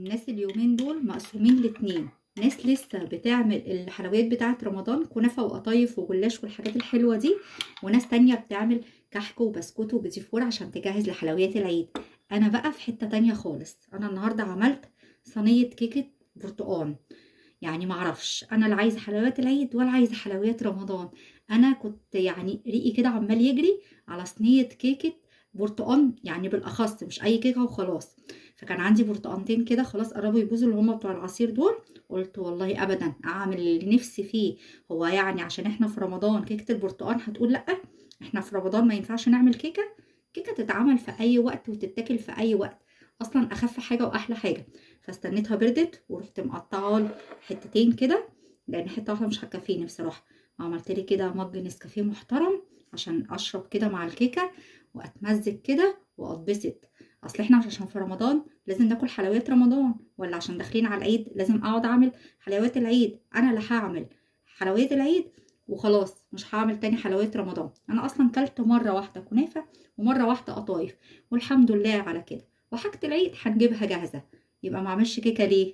الناس اليومين دول مقسومين لاتنين، ناس لسه بتعمل الحلويات بتاعة رمضان كنافة وقطايف وجلاش والحاجات الحلوة دي، وناس تانية بتعمل كحك وبسكوت وبيتيفور عشان تجهز لحلويات العيد. انا بقى في حتة تانية خالص. انا النهاردة عملت صينية كيكة برتقان. يعني معرفش انا لا عايزة حلويات العيد ولا عايزة حلويات رمضان. انا كنت يعني ريقي كده عمال يجري على صينية كيكة برتقان، يعني بالاخص مش اي كيكة وخلاص. فكان عندي برتقانتين كده خلاص قربوا يبوظوا اللي هما بتوع العصير دول. قلت والله ابدا اعمل اللي نفسي فيه. هو يعني عشان احنا في رمضان كيكة البرتقان هتقول لا، احنا في رمضان ما ينفعش نعمل كيكة. كيكة تتعمل في اي وقت وتتاكل في اي وقت، اصلا اخف حاجة واحلى حاجة. فاستنيتها بردت ورحت مقطعه حتتين كده، لان حتة واحدة مش هتكفيني بصراحة. وعملت لي كده مج نسكافيه محترم عشان اشرب كده مع الكيكه واتمزج كده واتبسط. اصل احنا مش عشان في رمضان لازم ناكل حلويات رمضان، ولا عشان داخلين على العيد لازم اقعد اعمل حلويات العيد. انا اللي هعمل حلويات العيد وخلاص، مش هعمل تاني حلويات رمضان. انا اصلا كلت مرة واحدة كنافه ومرة واحدة قطايف والحمد لله على كده. وحاجه العيد هنجيبها جاهزة، يبقى ما اعملش كيكة ليه؟